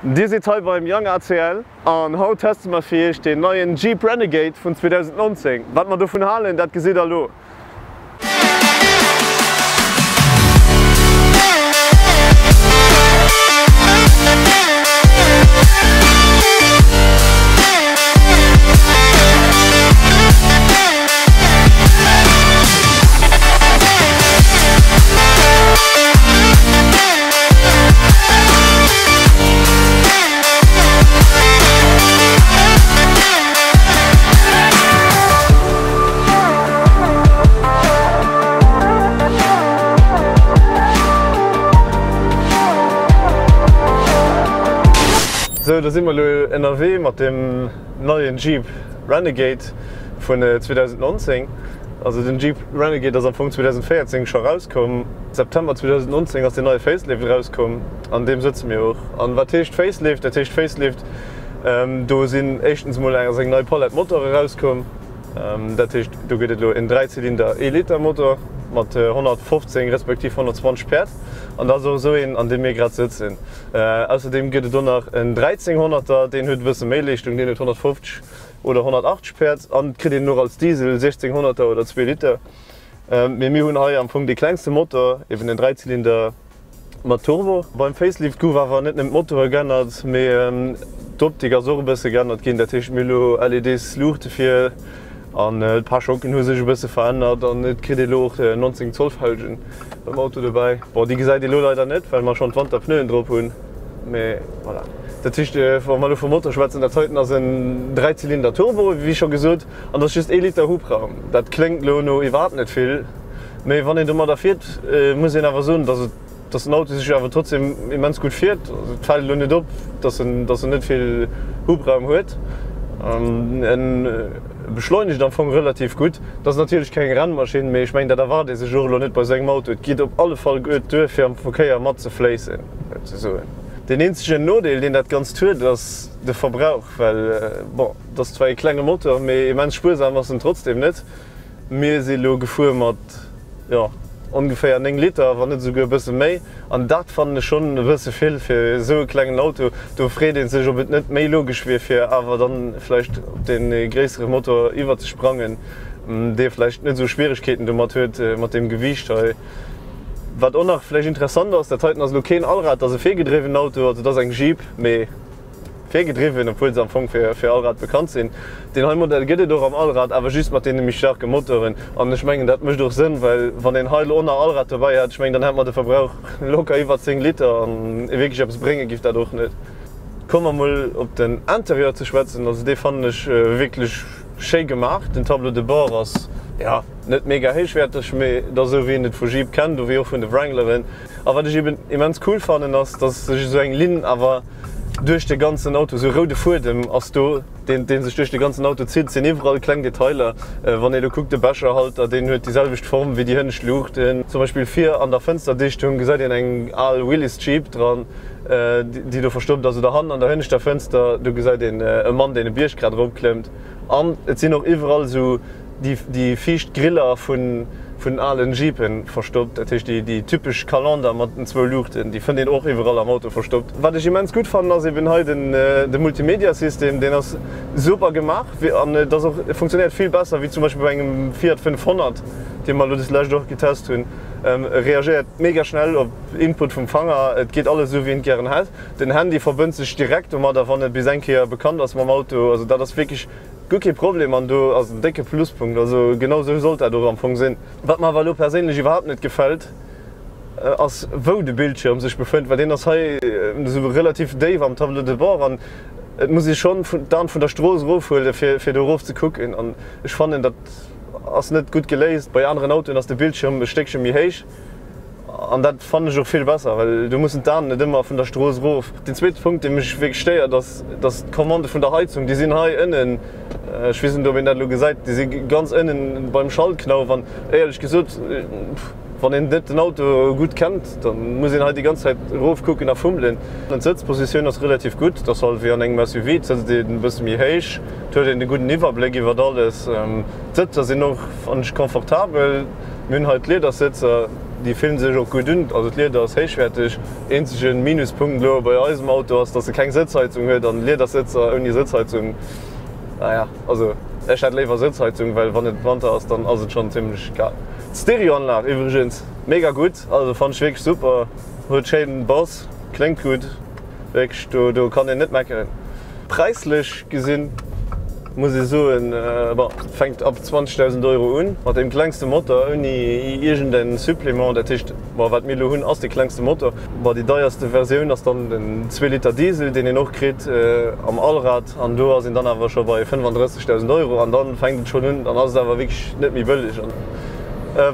Dir sidd hei beim Young ACL an haut teste mer fir iech deen neien Jeep Renegade vun 2019. Wat mer dovun halen, dat gesitt der elo. Sou, da si mer elo ënnerwee mat dem neien Jeep Renegade vun 2019. Also den Jeep Renegade ass am Fong 2014 scho rauskomm. September 2019 ass den neie Facelift erauskomm, an deem sëtze mir och. An wat heescht Facelift? Dat heescht Facelift, do sinn éischtens emol ass eng nei Palett Motor erauskomm. Dat heescht do gëtt et elo en Dräizylinder ee Liter Motor mat 115 respektiv 120 Päerd an dat ass och esou een an deem mir grad sëtzen. Ausserdeem gëtt et och nach en 1300er, deen huet e bësse méi Leeschtung, deen huet 150 oder 180 Päerd an et kritt een en och als Diesel 1600er oder zwee Liter. Mee mir hunn hei am Fong dee klengste Motor, eben en Dräizylinder mat Turbo. Beim Facelift gouf awer net nëmmen d'Motore geännert, mee d'Optik ass och e bësse geännert ginn. Dat heescht mir hu lo LEDs-Luuchte vir an d'Pare-Chocken hu sech e bësse verännert an et kritt ee lo och 19 Zoll Felgen beim Auto dobäi. Bon, déi gesäit ee lo leider net, well mer schonn d'Wanterpneuen drop hunn, mee voilà. Dat heescht, wa mer elo vum Motor schwätzen, dat heiten ass en Dräizylinder-Turbo, wéi scho gesot. An dat ass just ee Liter Hubraum. Dat kléngt elo no iwwerhaapt net vill, mee wann een domadder fiert, muss een awer soen, dass et, dass den Auto sech awer trotzdem immens gutt fiert. Also et fält elo net op, dass en, dass en net vill Hubraum huet. En beschleunegt am Fong relativ gutt. Dat ass natierlech keng Rennmaschinn, mee ech mengen, dat erwaart ee sech och elo net bei esou engem Auto. Et geet op alle Fall gutt duer, fir am Verkéier matzefléissen, souzesoen. Deen eenzegen Nodeel, deen dat Ganzt huet, ass de Verbrauch, well, bon, Et ass zwar ee klenge Motor, mee immens spuersam ass en trotzdem net. Mir si lo gefuer mat, jo, ongeféier 9 Liter, wann net esouguer e bësse méi. An dat fannen ech schonn e bësse vill fir esou e klengen Auto. Do freet ee sech, ob et net méi logesch wier, fir awer dann vläicht op dee gréissere Motor iwwerzesprangen, dee vläicht net esou Schwieregkeeten domat huet, mat deem Gewiicht hei. Wat och nach vläicht interessant ass, dat heiten ass elo keen Allrad, dat ass e virgedriwwenen Auto, also dat ass eng Jeep, mee. Virgedriwwen, obwuel se am Fong fir Allrad bekannt sinn. Deen hei Modell gëtt et och am Allrad, awer just mat deene méi staarke Motoren. An ech mengen, dat mécht och Sënn, well wann een hei elo och nach Allrad dobäi hätt, ech mengen, dann hätt mer de Verbrauch locker iwwer 10 Liter an wierklech eppes brénge giff dat och net. Komme mer mol op den Interieur ze schwätzen. Also dee fannen ech wierklech schéi gemaach. Den Tableau de bord ass, jo, net mega héichwäerteg, mee et ass esou wéi een et vu Jeep kennt, ewéi och vun de Wrangleren. A wat ech eben immens cool fannen, ass, dass sech esou eng Linn awer duerch de ganzen Auto, esou e roude Fuedem ass do, deen deen sech duerch de ganzen Auto zitt. Et sinn iwwerall kleng Detailer. Wann ee lo kuckt, de Becherhalter, deen huet déi selwecht Form wéi déi hënnescht Luuchten. Zum Beispill vir an der Fënsterdichtung gesäit een eng al Willys Jeep dran, déi do verstoppt ass. Oder hannen an der hënneschter Fënster, do gesäit een e Mann, deen e Bierg grad eropklëmmt. An et sinn och iwwerall esou déi viischt Griller vun den alen Jeepen verstoppt, dat heescht déi typesch Calender mat den zwou Luuchten, déi fënnt een och iwwerall am Auto verstoppt. Wat ech immens gutt fannen ass eben hei den de Multimedia-System, deen ass super gemaach an et ass och, funktionéiert vill besser wéi zum Beispill bei engem Fiat 500, dee mer elo deslescht och getest hunn. E reagéiert mega schnell op Input vum Fanger, et geet alles esou wéi een et gären hätt. Den Handy verbënnt sech direkt domadder wann e bis eng Kéier bekannt ass mam Auto, also dat ass wierklech Guer kee Problem an do ass en décke Pluspunkt. Also genau esou sollt dat och am Fong sinn. Wat mer awer elo perséinlech iwwerhaapt net gefält, ass wou de Bildschirm sech befënnt, well deen ass hei esou relativ déif am Tableau de bord an et muss ee schonn d'An vun der Strooss erofhuele fir do erof ze kucken an ech fannen dat ass net gutt geléist. Bei aneren Autoen ass de Bildschirm e Stéckche méi héich. An dat fannen ech och vill besser, well do mussen d'Aen net ëmmer vun der Strooss erof. Den zweete Punkt, dee mech wierklech stéiert, ass, dass d'Commandë vun der Heizung, déi sinn hei ënnen, ech weess net, ob een dat elo gesäit, déi si ganz ënnen beim Schaltknauf. An éierlech gesot, wann een net den Auto gutt kennt, da muss een hei déi ganz Zäit erofkucken a fummelen. D'Sëtzpositioun ass relativ gutt, et ass halt wéi an engem SUV, et sëtzt een e bësse méi héich, et huet een de gudden Iwwerbléck iwwert alles. D'Sëtzer sinn och, fannen ech, confortabel. Mir hunn hei d'Liedersëtzer. Déi fillen sech och gutt un, also d'Lieder ass héichwäerteg. Eenzege Minuspunkt elo bei eisem Auto ass, dass e keng Sëtzheizung huet an Liedersëtzer ouni Sëtzheizung, naja, also ech hätt léiwer Sëtzheizung, well wann et Wanter ass, dann ass et schonn zimmlech kal. D'Stereoanlag iwwregens mega gutt, also fannen ech wierklech super, huet schéin Bass, kléngt gutt, wierklech do do kann een net meckeren. Präislech gesinn muss ee soen, bon, fänkt ab 20.000 Euro un, mat deem klengste Motor, ouni iergend en Supplément. Dat heescht, bon, wat mir elo hunn, ass dee klengste Motor. Bon, déi deierste Versioun ass dann den Zweeliter Diesel, deen een och kritt am Allrad, an do ass een dann awer scho bei 35.000 Euro an dann fänkt et schonn un, dann ass et awer wierklech net méi bëlleg. An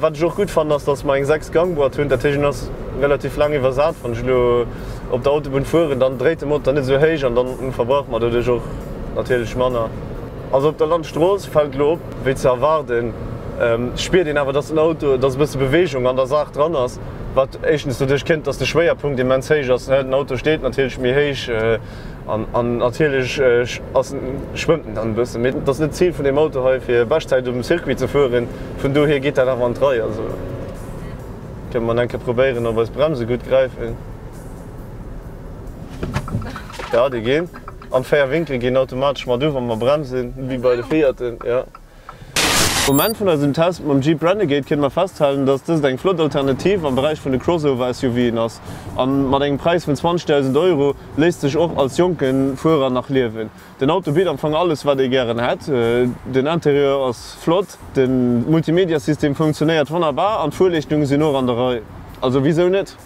wat ech och gutt fannen, ass, dass mer eng Sechs-Gang-Boîte hunn, dat heescht, en ass relativ laang iwwersat. Wann ech elo op der Autobunn fueren, dann dréit de Motor net esou héich an dann verbrauche mer doduerch och natierlech manner. Also op der Landstrooss fält elo op, wéi ze erwaarden, spiert een awer, dass den Auto, dass e bësse Beweegung an der Saach dran ass, wat éischtens doduerch kënnt, dass de Schwéierpunkt immens héich ass. Den Auto steet natierlech méi héich an natierlech ass en, schwëmmt en dann e bëssen. Mee et ass net d'Zil vun deem Auto hei, fir Beschtzäit um Circuit ze fueren, vun dohier geet dat awer an d'Rei. Also kënne mer eng Kéier probéieren, ob eis Bremse gutt gräifen. Ja, déi ginn. An d'véier Winkel ginn automatesch mat u wa mer bremsen, wéi bei de Fiaten, jo. Um Enn vun eisem Test mam Jeep Renegade kënne mer festhalen, dass dëst eng flott Alternativ am Beräich vun de Crossover-SUVen ass. An mat engem Präis vun 20.000 Euro léisst sech och als jonke Fuerer nach liewen. Den Auto bitt am Fong alles wat ee gären hätt, den Interieur ass flott, de Multimediasystem funktionéiert wonnerbar an d'Fuerleeschtungen sinn och an der Rei. Also wisou net?